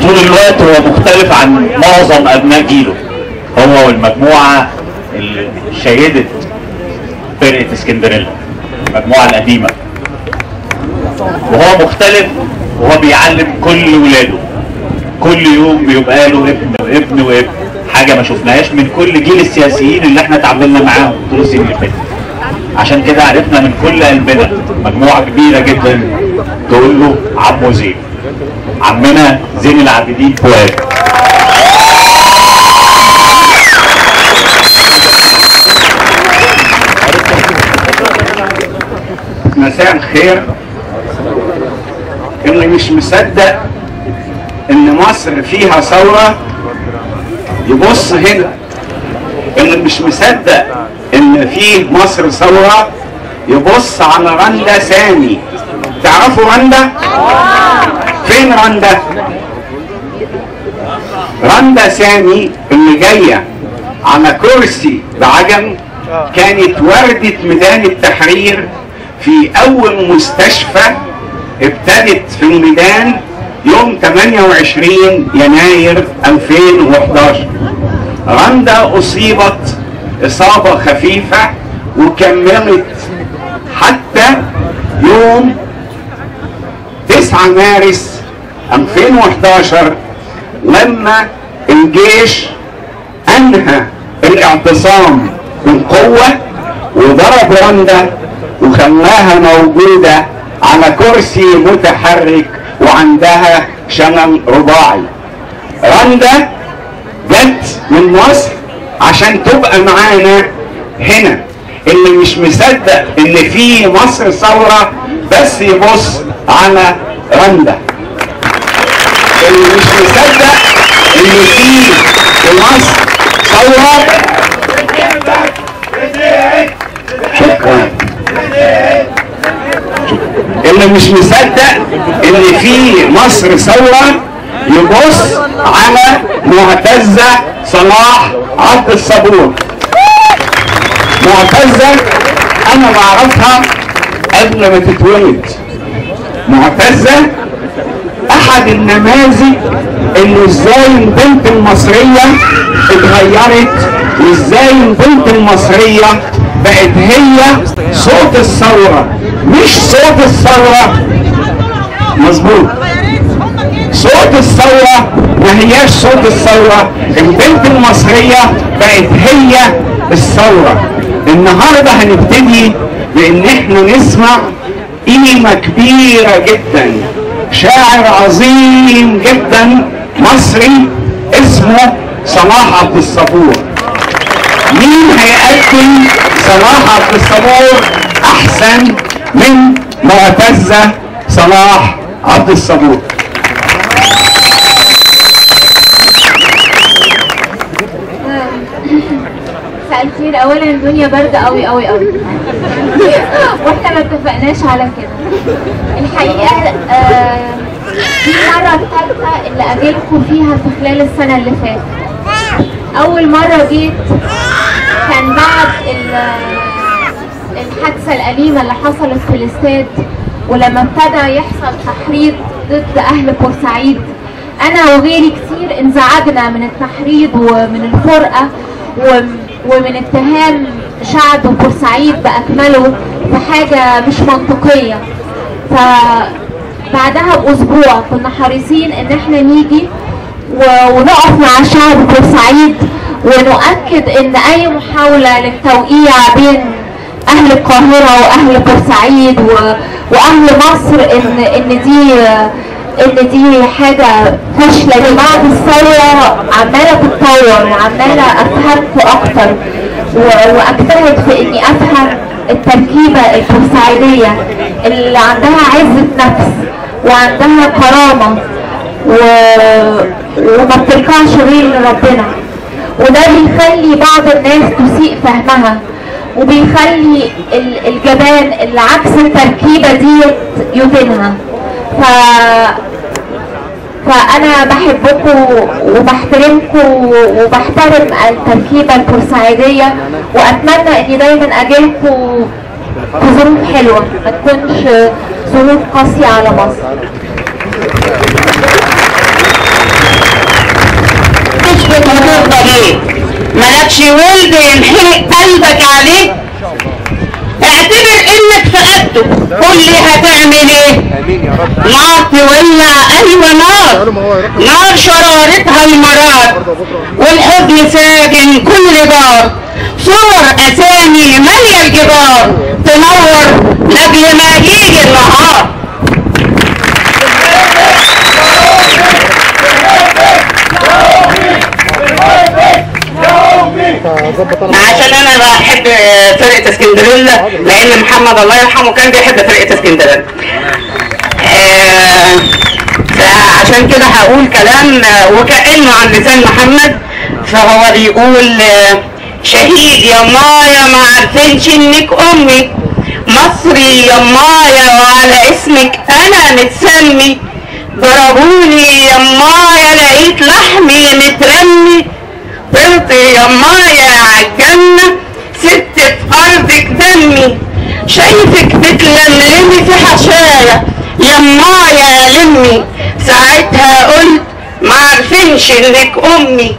طول الوقت هو مختلف عن معظم ابناء جيله، هو والمجموعة اللي شيدت فرقه اسكندريلا، المجموعة القديمة. وهو مختلف وهو بيعلم كل ولاده، كل يوم بيبقى له ابن وابن وابن، حاجة ما شفناهاش من كل جيل السياسيين اللي احنا اتعاملنا معاهم طول السنين اللي فاتت. عشان كده عرفنا من كل قلبنا مجموعة كبيرة جدا تقول له عمو زين، عمنا زين العابدين فؤاد. مساء الخير. اللي مش مصدق ان مصر فيها ثورة يبص هنا، اللي مش مصدق ان في مصر ثورة يبص على رندا سامي. تعرفوا رندا؟ فين رندا؟ رندا سامي اللي جاية على كرسي بعجل كانت وردة ميدان التحرير في أول مستشفى ابتدت في الميدان يوم 28 يناير 2011. رندا أصيبت إصابة خفيفة وكملت حتى يوم 9 مارس 2011 لما الجيش أنهى الاعتصام بالقوة وضرب رندا وخلاها موجودة على كرسي متحرك وعندها شلل رباعي. رندا جت من مصر عشان تبقى معانا هنا. اللي مش مصدق ان في مصر ثورة بس يبص على رندا. اللي مش مصدق ان في مصر ثورة. شكرا. اللي مش مصدق ان في مصر ثورة يبص على معتزة صلاح عبد الصبور. معتزة انا بعرفها قبل ما تتولد. معتزة احد النماذج انه ازاي البنت المصرية اتغيرت، وازاي البنت المصرية بقت هي صوت الثورة، مش صوت الثورة مظبوط، صوت الثورة ما هياش صوت الثورة، البنت المصرية بقت هي الثورة. النهاردة هنبتدي بان احنا نسمع قيمة كبيرة جدا، شاعر عظيم جدا مصري اسمه صلاح عبد الصبور. مين هيقدم صلاح عبد الصبور احسن من معتزة صلاح عبد الصبور؟ مساء الخير. اولا الدنيا باردة قوي قوي قوي واحنا ما اتفقناش على كده. الحقيقة دي المرة الثالثة اللي اجيلكم فيها في خلال السنة اللي فاتت. اول مرة جيت كان بعد الحادثة الاليمة اللي حصلت في الاستاد، ولما ابتدى يحصل تحريض ضد اهل بورسعيد، انا وغيري كتير انزعجنا من التحريض ومن الفرقة ومن اتهام شعب بورسعيد باكمله في حاجة مش منطقية. فبعدها باسبوع كنا حريصين ان احنا نيجي ونقف مع شعب بورسعيد ونؤكد ان اي محاولة للتوقيع بين اهل القاهرة واهل بورسعيد واهل مصر ان دي حاجة فاشلة. بعد الثورة عماله تتطور وعماله افهمكم اكتر واجتهد في اني افهم التركيبة البورسعيديه اللي عندها عزه نفس وعندها كرامة وما بتركعش غير لربنا، وده بيخلي بعض الناس تسيء فهمها وبيخلي الجبان اللي عكس التركيبة دي يدينها. فأنا بحبكم وبحترمكم وبحترم التركيبة البورسعيدية، وأتمنى إني دايما أجيلكم في ظروف حلوة ما تكونش ظروف قاسية على مصر. عندكش ولد ينحرق قلبك عليه؟ اعتبر انك فقدته، قول لي هتعمل ايه؟ نار تولع، ايوه نار، نار شرارتها المرار، والحزن ساكن كل دار، صور اسامي ماليه الجدار، تنور لاجل ما يجي النهار. عشان انا بحب فرقه اسكندريلا، لان محمد الله يرحمه كان بيحب فرقه اسكندريلا، فعشان كده هقول كلام وكانه عن لسان محمد. فهو بيقول: شهيد يا مايا ما عارفينش انك امي، مصري يا مايا وعلى اسمك انا متسمي، ضربوني يا مايا لقيت لحمي مترمي، طرت يا مايا عالجنة ست في أرضك دمي، شايفك بتلملمي في حشايا يا مايا لمي، ساعتها قلت معرفنش انك أمي،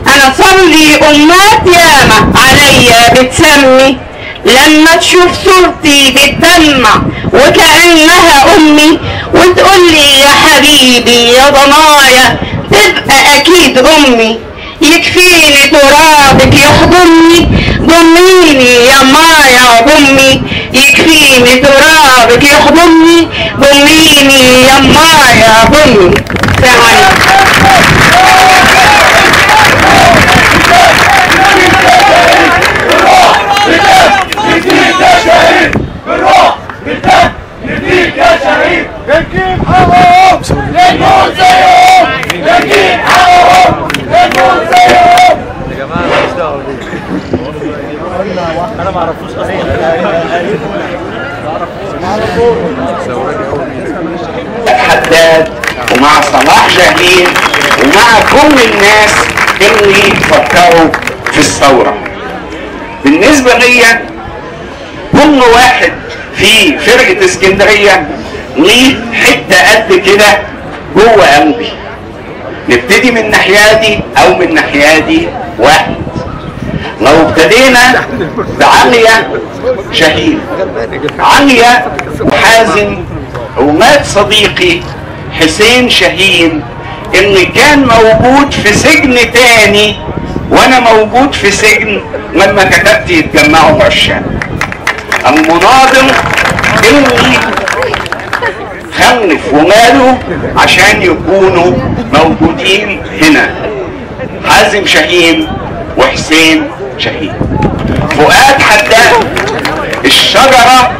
أنا صلي أمات ياما عليا بتسمي، لما تشوف صورتي بتدمع وكأنها أمي، وتقولي يا حبيبي يا ضنايا تبقى أكيد أمي، يكفيني ترابك يحضني، ضميني يا مايا ضمي، يكفيني ترابك يحضني، ضميني يا مايا ضمي. السلام عليكم. انا ما اعرفوش اصلا. حداد ومع صلاح جاهين ومع كل الناس اللي فكروا في الثورة. بالنسبة ليا كل واحد في فرقة اسكندرية ليه حتة قد كده جوه قلبي. نبتدي من ناحية دي او من ناحية دي واحد. لو ابتدينا بعليا شاهين، عليا وحازم ومات صديقي حسين شاهين اللي كان موجود في سجن تاني وانا موجود في سجن لما كتبت يتجمعوا عشان المناضل اللي خلف وماله عشان يكونوا موجودين هنا، حازم شاهين وحسين شاهين. فؤاد حداد الشجرة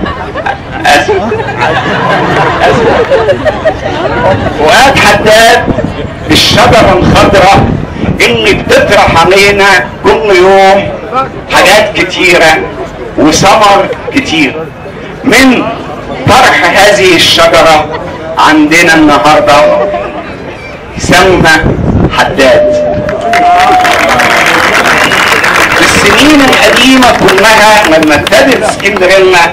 فؤاد حداد الشجرة الخضراء اللي بتطرح علينا كل يوم حاجات كتيرة وثمر كتير. من طرح هذه الشجرة عندنا النهاردة سلمى حداد. في السنين القديمة كلها لما ابتدت اسكندريلا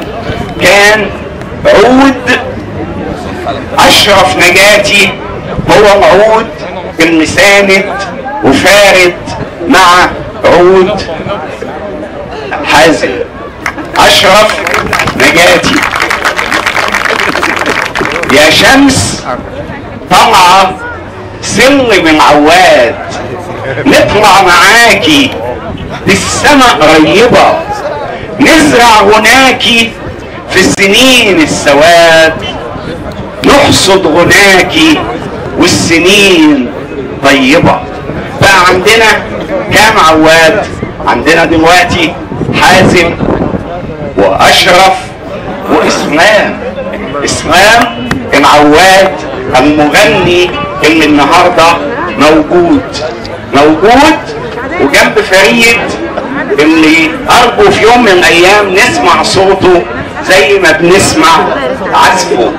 كان عود أشرف نجاتي هو العود اللي ساند وفارد مع عود حازم. أشرف نجاتي يا شمس طلعة سلم العواد، نطلع معاكي للسما قريبة، نزرع غناكي في السنين السواد، نحصد غناكي والسنين طيبة. بقى عندنا كام عواد؟ عندنا دلوقتي حازم وأشرف وإسلام. إسلام العواد المغني اللي النهارده موجود وجنب فريد اللي أرجو في يوم من الأيام نسمع صوته زي ما بنسمع عزفه.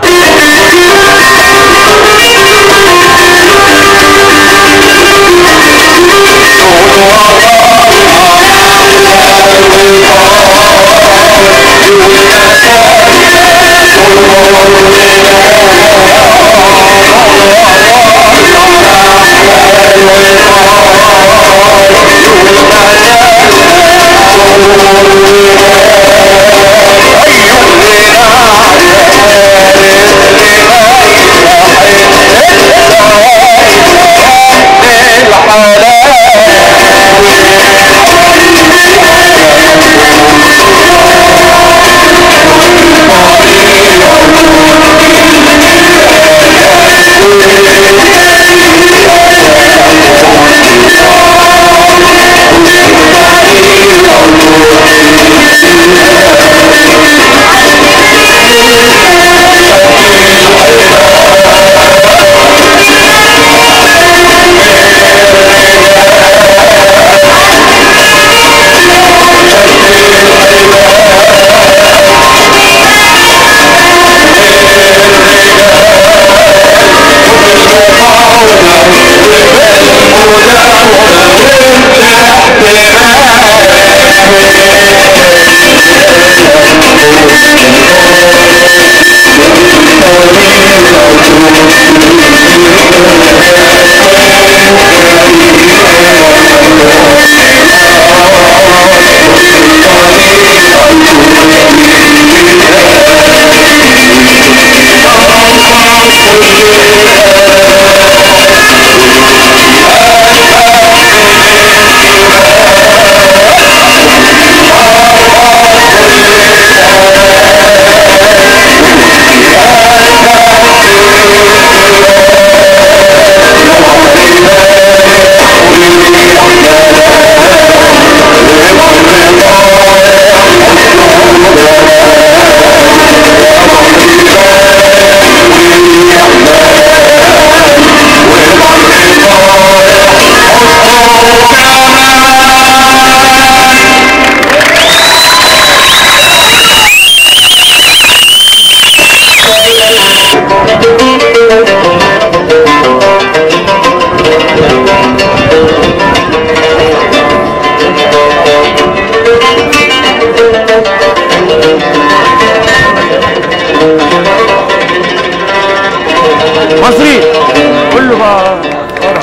وليد قول له بقى ورا،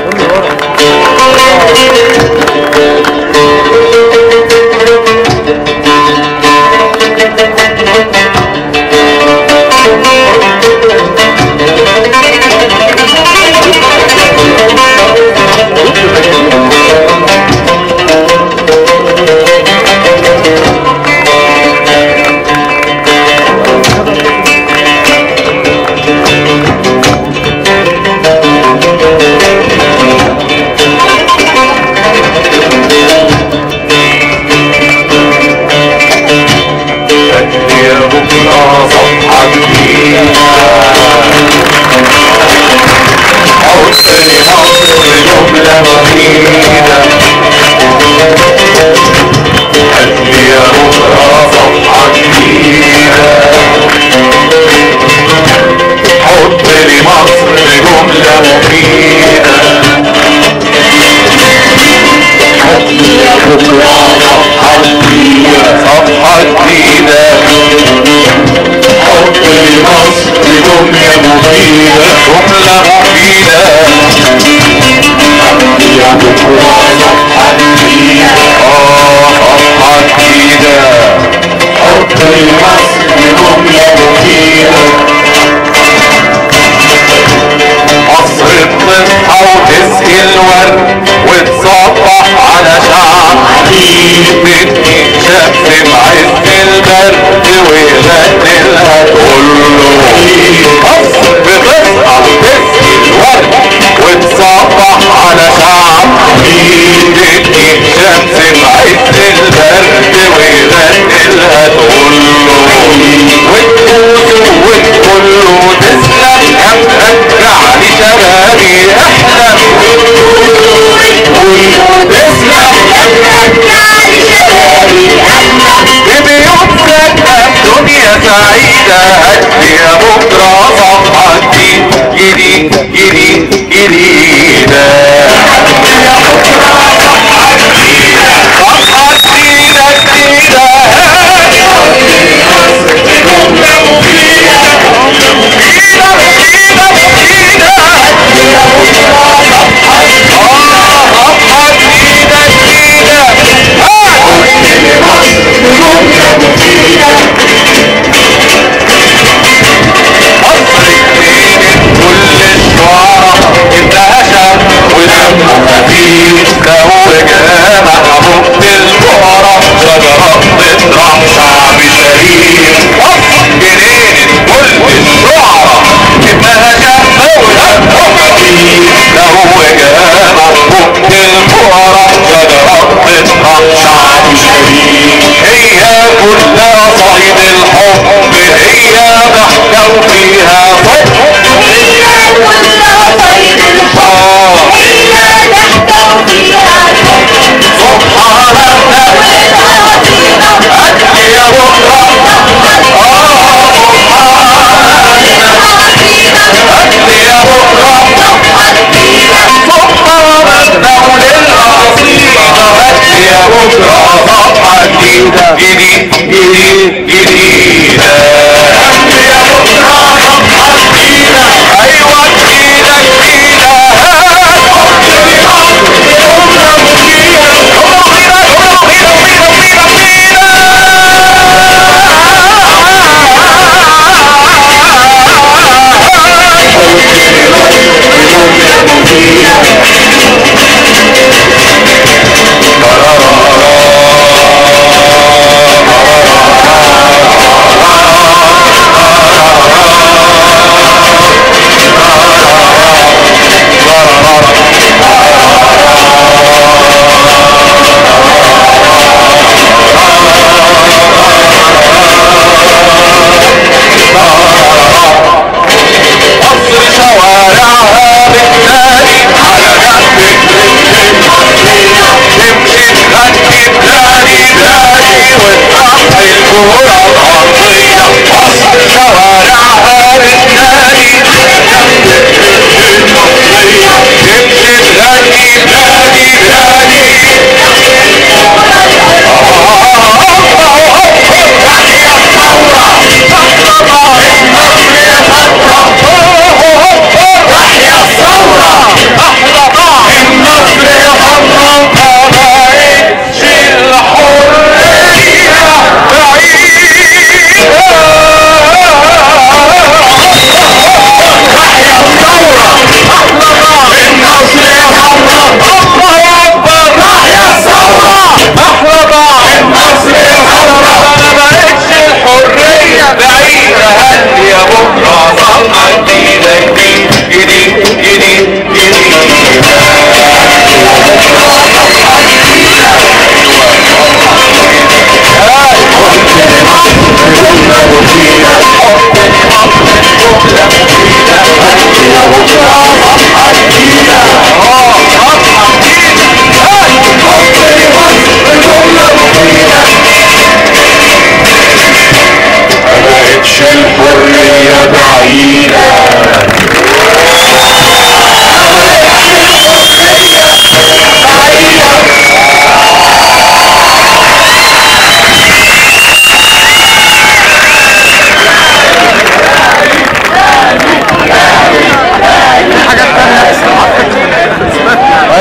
قول له ورا.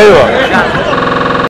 ايوه.